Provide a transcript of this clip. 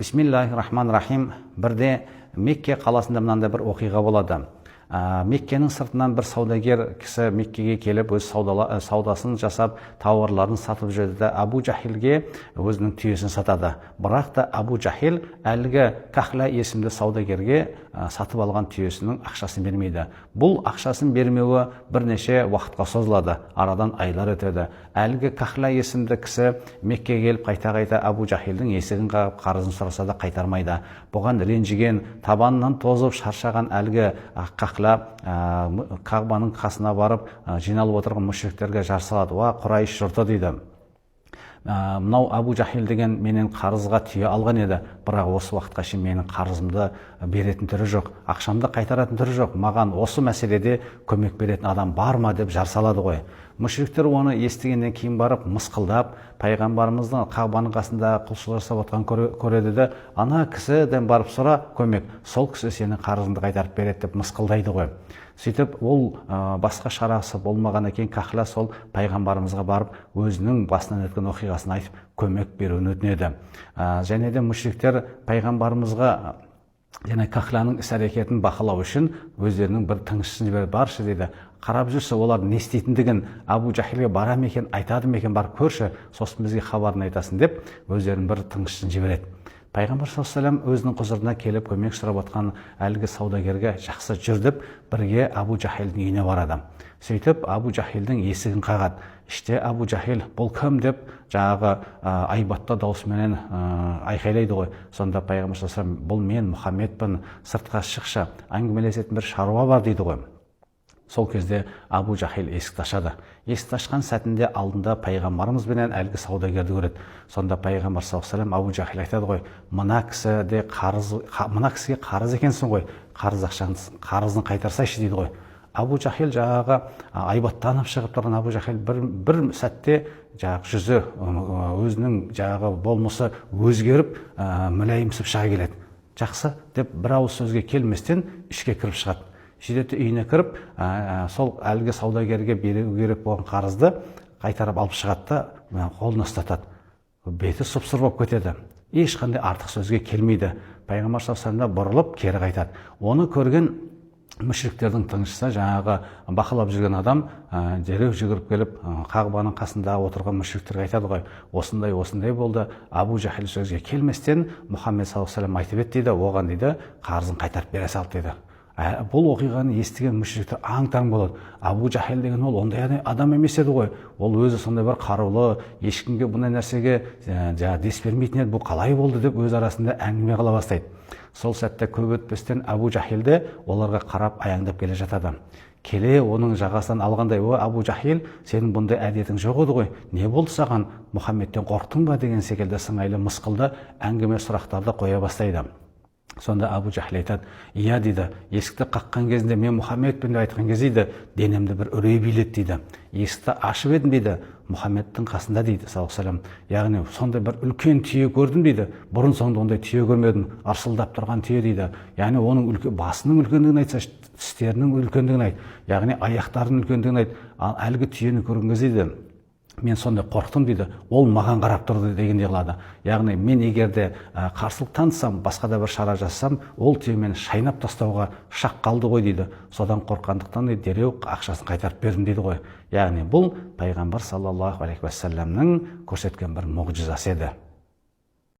Бисмиллахи рахман рахим. Бірде Мекке қаласында мынандай бір оқиға болады. Меккенің сыртынан бір саудагер кісі Меккеге келіп, өз саудасын жасап, тауарларын сатып жүреді де, Абу Жахилге өзінің түйесін сатады. Бірақ та Абу Жахил әлгі Кахла есімді саудагерге сатып алған түйесінің ақшасын бермейді. Бұл ақшасын бермеуі бірнеше уақытқа созылады, арадан айлар өтеді. Әлгі Кахла есімді кісі Меккеге келіп, қайта-қайта Абу Жахилдің есігін қағып, қарызын сұраса да қайтармайды. Бұған ренжіген, табанынан тозып шаршаған әлгі Кахла Қағбаның қасына барып, жиналып отырған мүшриктерге жар салады: «Уа, Құрайш жұрты, – дейді, – мынау Абу Жахил деген менен қарызға түйе алған еді, бірақ осы уақытқа шейін менің қарызымды беретін түрі жоқ, ақшамды қайтаратын түрі жоқ. Маған осы мәселеде көмек беретін адам бар ма?» – деп жар салады ғой. Мүшриктер оны естігеннен кейін барып, мысқылдап, пайғамбарымыздың Қағбаның қасында құлшылық жасап отқанын көреді де, «Ана кісіден барып сұра көмек, сол кісі сенің қарызыңды қайтарып береді», – деп мысқылдайды ғой. Сөйтіп ол басқа шарасы болмағаннан кейін Кахла сол пайғамбарымызға барып, өзінің басынан өткен оқиғасын айтып, көмек беруін өтінеді. Және де мүшриктер пайғамбарымызға және Кахланың іс әрекетін бақылау үшін өздерінің бір тыңшысын жібереді. «Баршы, – дейді, – қарап жүрші, олар не істейтіндігін, Абу Жахилге бара ма екен, айтады ма екен, барып көрші, сосын бізге хабарын айтасың», – деп өздерінің бір тыңшысын жібереді. Пайғамбар саллаллаху алейхи вассалам өзінің құзырына келіп көмек сұрап отқан әлгі саудагерге «Жақсы, жүр» деп, бірге Абу Жахилдің үйіне барады. Сөйтіп Абу Жахилдің есігін қағады. Іште Абу Жахил «Бұл кім?» деп, жаңағы айбатты даусыменен айқайлайды ғой. Сонда пайғамбар саллаллаху алейхи вассалам: «Бұл мен, Мұхаммедпін, сыртқа шықшы, әңгімелесетін бір шаруа бар», – дейді ғой. Сол кезде Абу Жахил есікті ашады. Есікті ашқан сәтінде алдында пайғамбарымыз бенен әлгі саудагерді көреді. Сонда пайғамбар саллаллаху алейхи вассалам Абу Жахил айтады ғой: «Мына кісіде қарыз, мына кісіге қарыз екенсің ғой, қарыз ақшаны, қарызын қайтарсайшы», – дейді ғой. Абу Жахил, жаңағы айбаттанып шығып тұрған Абу Жахил бір сәтте жаңағы жүзі, өзінің жаңағы болмысы өзгеріп, мүләйімсіп шыға келеді. «Жақсы» деп, бір ауыз сөзге келместен ішке кіріп шығады. Сөйтеді, үйіне кіріп, сол әлгі саудагерге беру керек болған қарызды қайтарып алып шығады да, қолына ұстатады. Беті сұп сұр болып кетеді, ешқандай артық сөзге келмейді. Пайғамбар саллаллаху алейхи бұрылып кері қайтады. Оны көрген мүшриктердің тыңшысы, жаңағы бақылап жүрген адам дереу жүгіріп келіп, Қағбаның қасында отырған мүшриктерге айтады ғой: «Осындай осындай болды, Абу Жахил сөзге келместен Мұхаммед саллаллаху алейхи вассалам айтып еді дейді, оған, дейді, қарызын қайтарып бере салды», – дейді. Бұл оқиғаны естіген мүшриктер аң таң болады. Абу Жахил деген ол ондай адам емес еді ғой, ол өзі сондай бір қарулы, ешкімге бұндай нәрсеге жаңағы дес бермейтін еді, бұл қалай болды деп өз арасында әңгіме қыла бастайды. Сол сәтте көп өтпестен Абу Жахил де оларға қарап аяңдап келе жатады. Келе оның жағасынан алғандай: «О, Абу Жахил, сенің бұндай әдетің жоқ еді ғой, не болды саған, Мұхаммедтен қорықтың ба?» деген секілді сыңайлы мысқылды әңгіме, сұрақтарды қоя бастайды. Сонда Абу Жахил айтады: «Иә, – дейді, – есікті қаққан кезінде, мен Мұхаммедпін деп айтқан кезде, дейді, денемді бір үрей биледі, дейді. Есікті ашып едім, дейді, Мұхаммедтің қасында, дейді, саллаллаху алейхи, яғни сондай бір үлкен түйе көрдім, дейді, бұрын соңды ондай түйе көрмедім, ырсылдап тұрған түйе, дейді. Яғни оның үлкен, басының үлкендігін айтса, тістерінің үлкендігін айт, яғни аяқтарының үлкендігін айт, ал әлгі түйені көрген кезде, дейді, мен сондай қорықтым, дейді, ол маған қарап тұрды», – дегендей қылады. Яғни мен егер де қарсылық танытсам, басқа да бір шара жасасам, ол түйе мені шайнап тастауға шақ қалды ғой, дейді. Содан қорыққандықтан, дейді, дереу ақшасын қайтарып бердім, дейді ғой. Яғни бұл пайғамбар саллаллаху алейхи уассаламның көрсеткен бір мұғжизасы еді.